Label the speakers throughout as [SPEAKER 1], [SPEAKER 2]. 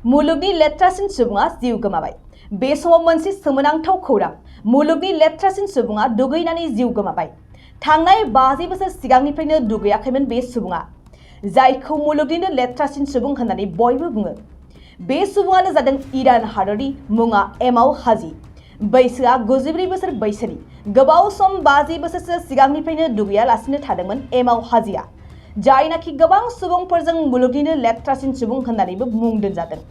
[SPEAKER 1] मुलुगनि लेथ्रासिन सुबुङा जिउ गोमाबाय। बे समाव मोनसे सोमोनांथाव खौरां। मुलुगनि लेथ्रासिन सुबुङा दुगैनानै जिउ गोमाबाय। थांनाय 50 बोसोर सिगांनिफ्रायनो दुगैयाखैमोन बे सुबुङा, जायखौ मुलुगनिनो लेथ्रासिन सुबुं होननानै बयबो बुङो। बे सुबुङानो जादों इरान हादरनि मुङा एमाव हाजी। बैसोआ 94 बोसोर बैसोनि। गोबाव सम 50 बोसोरसो सिगांनिफ्रायनो दुगैयालासिनो थादोंमोन एमाव हाजीआ, जायनाखि गोबां सुबुंफोरजों मुलुगनिनो लेथ्रासिन सुबुं होननानैबो मुं दोनजादों।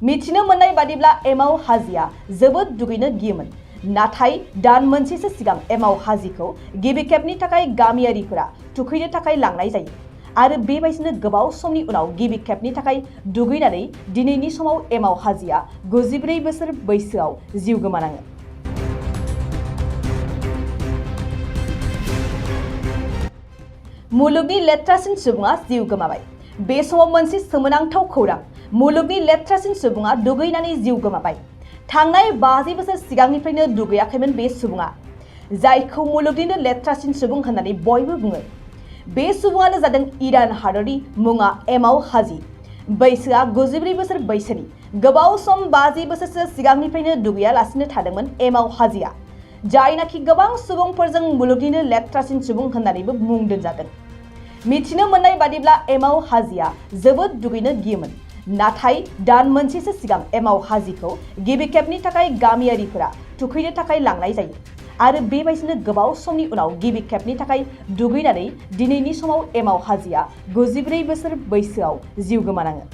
[SPEAKER 1] मिथिनो मोननाय बादिब्ला एमाव हाजीआ जोबोद दुगैनो गियोमोन। नाथाय दान मोनसेसो सिगां एमाव हाजीखौ गिबि खेबनि थाखाय गामियारिफोरा थुखैनो थाखाय लांनाय जायो आरो बेबायदिनो गोबाव समनि उनाव गिबि खेबनि थाखाय दुगैनानै दिनैनि समाव एमाव हाजीआ 94 बोसोर बैसोआव जिउ गोमानाङो। मुलुगनि लेथ्रासिन सुबुङा जिउ गोमाबाय। बे समाव मोनसे सोमोनांथाव खौरां। मुलुगनि लेथ्रासिन सुबुङा दुगैनानै जिउ गोमाबाय। थांनाय 50 बोसोर सिगांनिफ्रायनो दुगैयाखैमोन बे सुबुङा, जायखौ मुलुगनिनो लेथ्रासिन सुबुं होननानै बयबो बुङो। बे सुबुङानो जादों इरान हादरनि मुङा एमाव हाजी। बैसोआ 94 बोसोर बैसोनि। गोबाव सम 50 बोसोरसो सिगांनिफ्रायनो दुगैयालासिनो थादोंमोन एमाव हाजीआ, जायनाखि गोबां सुबुंफोरजों मुलुगनिनो लेथ्रासिन सुबुं होननानैबो मुं दोनजादों। मिथिनो मोननाय बादिब्ला एमाव हाजीआ जोबोद दुगैनो गियोमोन। नाथाय दान मोनसेसो सिगां एमाव हाजीखौ गिबि खेबनि थाखाय गामियारिफोरा थुखैनो थाखाय लांनाय जायो आरो बेबायदिनो गोबाव समनि उनाव गिबि खेबनि थाखाय दुगैनानै दिनैनि समाव एमाव हाजीआ 94 बोसोर बैसोआव जिउ गोमानाङो।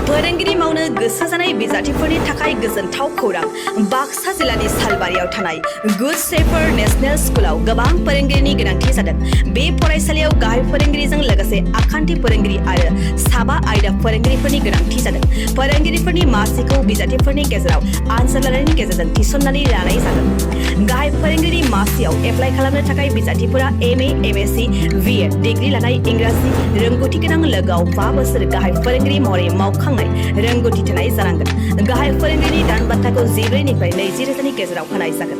[SPEAKER 1] फोरोंगिरि मावनो गोसो जानाय बिजाथिफोरनि थाखाय गोजोनथाव खौरां। बाक्सा जिल्लानि सालबारियाव थानाय गुड शेफार्ड नेशनेल स्कुलाव गोबां फोरोंगिरिनि गोनांथि जादों। बे फरायसालियाव गाहाय फोरोंगिरिजों लोगोसे आखान्थि फोरोंगिरि आरो 7 आयदा फोरोंगिरिफोरनि गोनांथि जादों। फोरोंगिरिफोरनि मासिखौ बिजाथिफोरनि गेजेराव आनजाद लानायनि गेजेरजों थिसननानै लानाय जागोन। गाहाय फोरोंगिरि मासियाव एप्लाइ खालामनो थाखाय बिजाथिफोरा MA, MSc, BEd डिग्री लानाय, इंराजि रोंगौथि गोनां, लोगोआव 5 बोसोर गाहाय फोरोंगिरि महरै मावखांनाय रोंगौथि थानाय जानांगोन। गाहाय फोरोंगिरिनि दान बान्थाखौ 14 निफ्राय 20 रोजानि गेजेराव होनाय जागोन।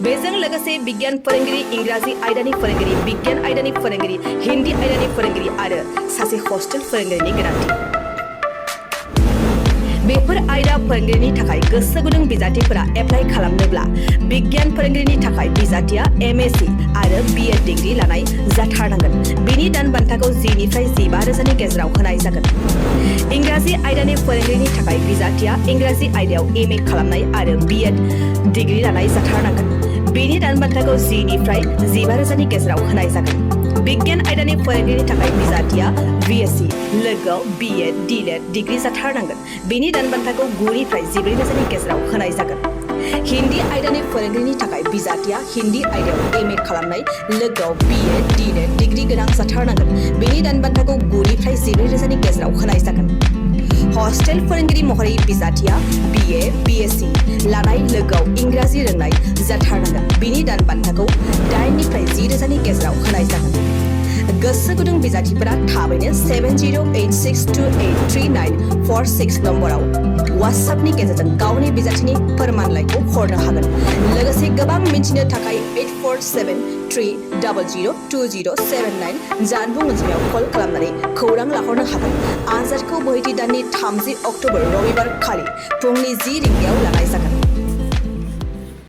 [SPEAKER 1] बेजों लोगोसे बिगियान फोरोंगिरि, इंराजि आयदानि फोरोंगिरि, बिगियान आयदानि फोरोंगिरि, हिन्दी आयदानि फोरोंगिरि आरो सासे हस्टेल फोरोंगिरिनि गोनांथि। बेफोर आयदा फोरोंगिरिनि थाखाय गोसो गुदुं बिजाथिफोरा एप्लाइ खालामनोब्ला बिगियान फोरोंगिरिनि थाखाय बिजाथिया MSc आरो BEd डिग्री लानाय जाथारनांगोन। बेनि दान बान्थाखौ 10 निफ्राय 15 रोजानि गेजेराव होनाय जागोन। इंराजि आयदानि फोरोंगिरिनि थाखाय बिजाथिया इंराजि आयदायाव MA खालामनाय आरो BEd डिग्री लानाय जाथारनांगोन। बेनि दान बान्थाखौ 10 निफ्राय 15 रोजानि गेजेराव होनाय जागोन। बिगियान आयदानि फोरोंगिरिनि थाखाय बिजाथिया BSc, लोगोआव BEd, DLED डिग्री जाथारनांगोन। बेनि दान बान्थाखौ 9 निफ्राय 14 रोजानि गेजेराव होनाय जागोन। हिन्दी आयदानि फोरोंगिरिनि थाखाय बिजाथिया हिन्दी आयदायाव MA खालामनाय, लोगोआव BEd, DLED डिग्री गोनां जाथारनांगोन। बेनि दान बान्थाखौ 9 निफ्राय 14 रोजानि गेजेराव होनाय जागोन। हस्टेल फोरोंगिरि महरै बिजाथिया BA, BSc लानाय, लोगोआव इंराजि रोंनाय जाथारनांगोन। बेनि दान बान्थाखौ 8 निफ्राय 10 रोजानि गेजेराव होनाय जागोन। गोसो गुदुं बिजाथिफोरा थाबैनो 7086283946 नम्बराव WhatsAppनि गेजेरजों गावनि बिजाथिनि फोरमानलाइखौ हरनो हागोन। लोगोसे गोबां मिन्थिनो थाखाय 8473002079 जानबुं अनजिमायाव कल खालामनानै खौरां लाहरनो हागोन। आनजादखौ बोहैथि दाननि 30 अक्ट'बर रबिबार खालि फुंनि 10 रिंगायाव लानाय जागोन।